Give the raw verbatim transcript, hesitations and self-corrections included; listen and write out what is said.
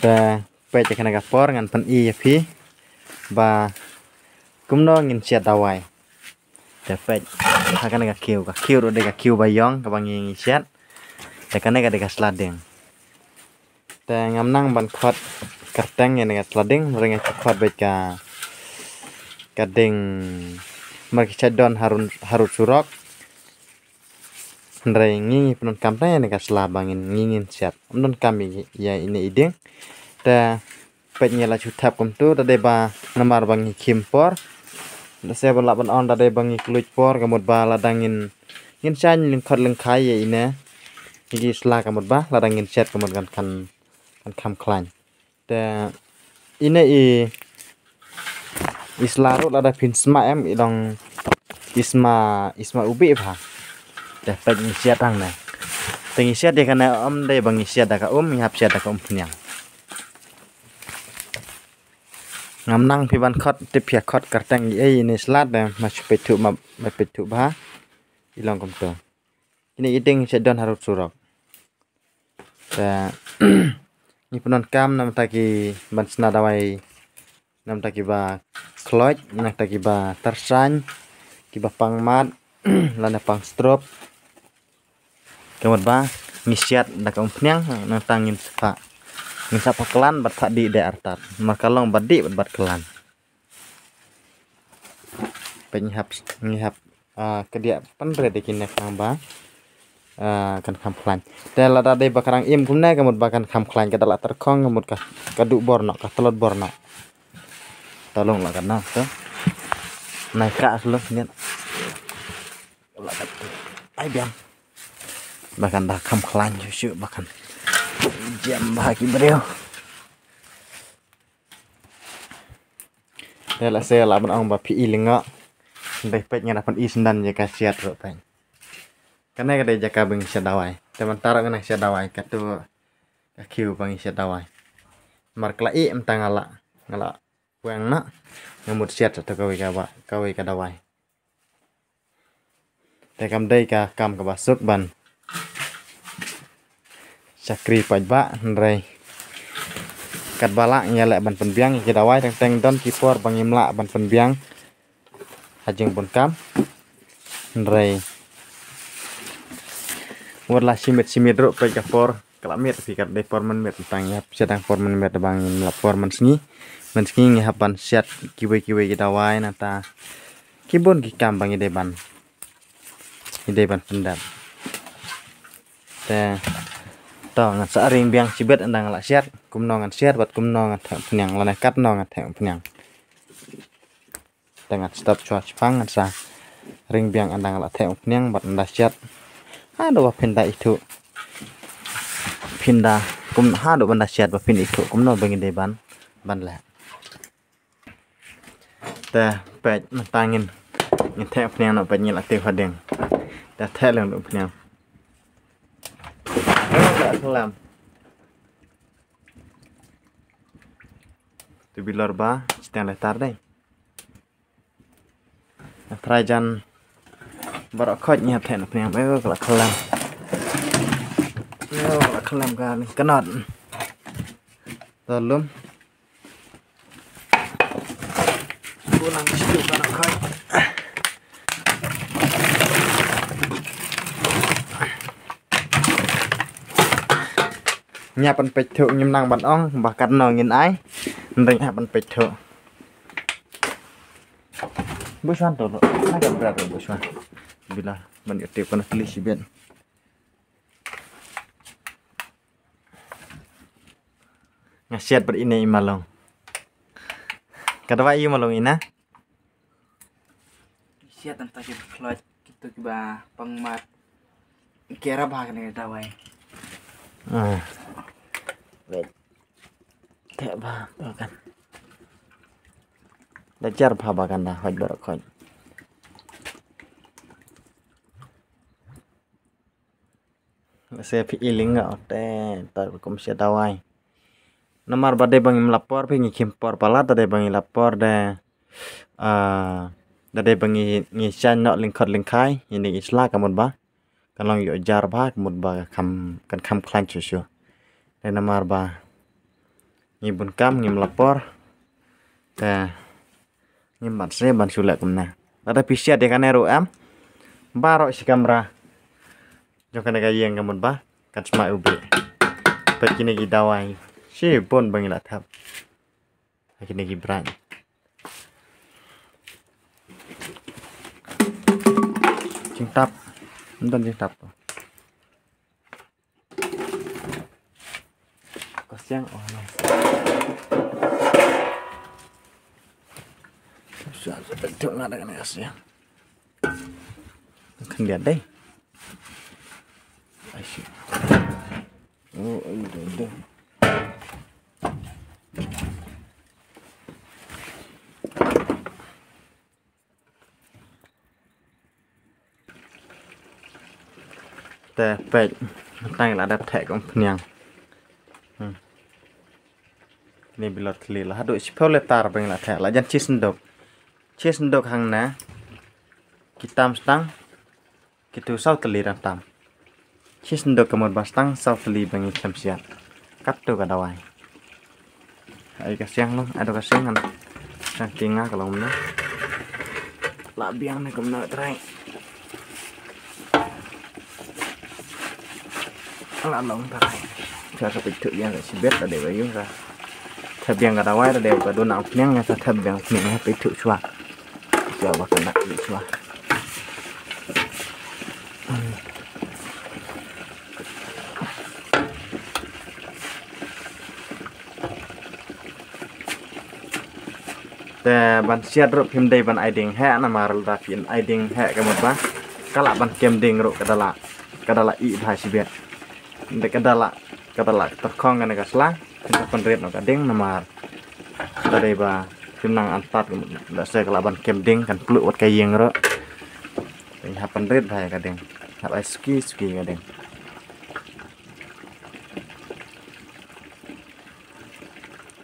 Te peit ïa kane ka por ngan pyni ïa phi ba kumno ngin siat dawai. Te peit ha kane ka kiew, ka kiew ruh dei ka kiew ba ïong kaba ngi ngi siat. Te kane ka dei ka sla ding. Te ngam nang ban khot kyrteng ïa kane ka sla ding, hynrei nga ju khot beit ka, ka ding mar ki shait don harud, harud surok. Hynrei ngi ngi pyndonkam tang ïa kane ka sla ba ngin, ngi ngin siat. Ym donkam ïa, ïa ine i ding. Te peit ngi la shu thep kumtu, da dei ba namar ba ngi khim por. Lehse ba lah ban ong da dei ba ngi kluid por, ka mut ba lada ngin, ngin shaiñ lyngkhot lyngkhai ïa ine i ki sla, ka mut ba lada ngin siat ka mut kan, kan, kan kham khlaiñ. Te ine i, i sla ruh lada phin sma em i long i sma, i sma u bih bha. Te peit ngi siat hangne. Te ngi siat ïa kane, ym dei ba ngi siat da ka um, ngi hap siat da ka umphniang. Ngam nang phi ban khot, tip phi ïa khot kyrteng ïa ine i sla, te ma shu peit thuh ma, ma peit thuh bha. I long kumto. Kine i ding sha don harud surok. Te ngi pyndonkam namar ta ki ban sna dawai, namar ta kiba khloit, namar ta kiba tyrsañ, kiba pang mat lane pang stroke. Ka mut ba ngi siat da ka umphniang, nangta ngin sa, ngin sa paklan bad sa dih de artat. Namar ka long bad dih bad, bad klan. Peit ngi hap, ngi hap, ah, kadiah pynrit ïa kine khnang ba, ah, kan kham khlaiñ. Te lada dei ba ka dang im kumne, ka mut ba kan kham khlaiñ, ka da la tyrkhong, ka mut ka, ka duh bor noh, ka tlot bor noh. Ta long la katno to. Nai ka slo nit. La kat. Ai biang. Ba kan da kham khlaiñ shuh shuh, ba kan jem bha ki briew. Te lehse lah ban ong ba phi i lyngngoh. Hynrei peit ngi da pyni syndan ïa ka siat ruh peit. Kane ka dei jaka ba ngi siat dawai. Te mynta ruh ngi nang siat dawai, kato ka kiew ba ngi siat dawai. Namar ka la ih mynta nga la, nga la weng noh. Nga mut siat sa to kawei ka ba, kawei ka dawai. Te kam dei ka kam kaba suk ban shakri paidbah, hynrei katba lah ngi ïaleh ban pynbiang ïa ki dawai, teng teng don ki por ba ngim lah ban pynbiang ha jingbun kam. Hynrei wat la shi miet shi miet ruh peit ka por ka la miet, phi, kat dei por mynmiet, tang ïa phi, dang por mynmiet, ba ngim lap por mynsngi. Mynsngi ngi hap ban siat kiwei kiwei ki dawai, nangta ki bun ki kam ba ngi dei ban, ngi dei ban pyndep. Te to ngan sa ring biang shibit ynda nga la siat, kumno ngan siat bad kumno ngan theh umphniang, lane katno ngan theh umphniang. Te ngan stop shuwa shipang, ngan sa ring biang ynda nga la theh umphniang bad ynda siat. Haduh ba phin da ithuh, phin da kum, haduh ban da siat ba phin ithuh kumno ba ngi dei ban, ban leh. Te peit mynta ngin, ngin theh umphniang noh, peit ngi la tiew ha dieng. Te theh lem umphniang. Lam. Tu bilor ba, shiteng letar dei. Trai jan baroh khoit ngi hap theh na pniang, ba ka la khlem. Ka la khlem ka ni kanot. Talum. Bulang situ baroh khoit. Ngi hap ban peit thuh, ngim nang ban ong ba katno ngin ai. Hynrei ngi hap ban peit thuh. Bushwan to lo. Na ka bra bushwan. Bila ban ïa tip kana tli shibit. Nga siat bad ine i malong. Ka dawai i malong ina. Siat tang ta ki khloit, kito kiba pang mat. Ki ïarap ha kane ka dawai. Ah. Wait. Te ba, ba kan. Da jar ba, ba kan da, hoi baroh khoit. Lehse phi i lyngngoh te, ta kum siat dawai. Namar ba dei ba ngim lap por, phi, ngi khim por palat, ta dei ba ngi lap por de. Ah, da dei ba ngi, ngi shaiñ noh lyngkhot lyngkhai, ine i sla ka mut ba kan long ïoh jar bha, ka mut ba kan kham, kan kham khlaiñ shuh shuh. Te namar ba Ngi bun kam, ngim la por. Te ngim pat sngewbha ban shu leh kumne. Lada phi shet ïa kane ruh em, baroh shi kamra jong kane ka ïing ka mut ba kan sma u bri. Peit kine ki dawai shibun ba ngi la thep ha kine ki bright. Jingtap. Ym don jingtap. Ka siang, oh, no. Sa, sa, sa, sa, nga da kane ka siang. Khyndiat dei. Ai, shit. Oh, ai, dei, dei. Te peit, tang la dep theh kum phniang. Hmm. Ni bilot khli la haduh shiphew litar ba ngi la theh, la jan shi synduk. Shi synduk hangne. Ki tam stang. Kitu saw tylli dang tam. Shi synduk ka mut ba stang saw tylli ba ngi khlem siat. Katto ka dawai. Ai ka siang long, ado ka siang kan. Kan ki nga ka long mno. La biang ne kumno trai. La long trai. Sa ka peit thuh biang ka shibit, la dei ba ïoh sa. Thep biang ka dawai, la dei ba duna phniang, sa thep biang phniang, peit thuh shuwa. Shuwa ba ka nak peit shuwa. Te ban siat ruh phim dei ban ai ding heh, namar lada phin ai ding heh ka mut ba ka lah ban kem ding ruh, ka da lah, ka da lah ih bha shibit. Te ka da lah, ka da lah tyrkhong kane ka sla, ka pynrit noh ka ding namar lada dei ba phim nang antad ka mut, lada se ka lah ban kem ding kan pluh wat ka ïing ruh. Te hap pynrit bha ïa ka ding. Hap ai suki suki ka ding.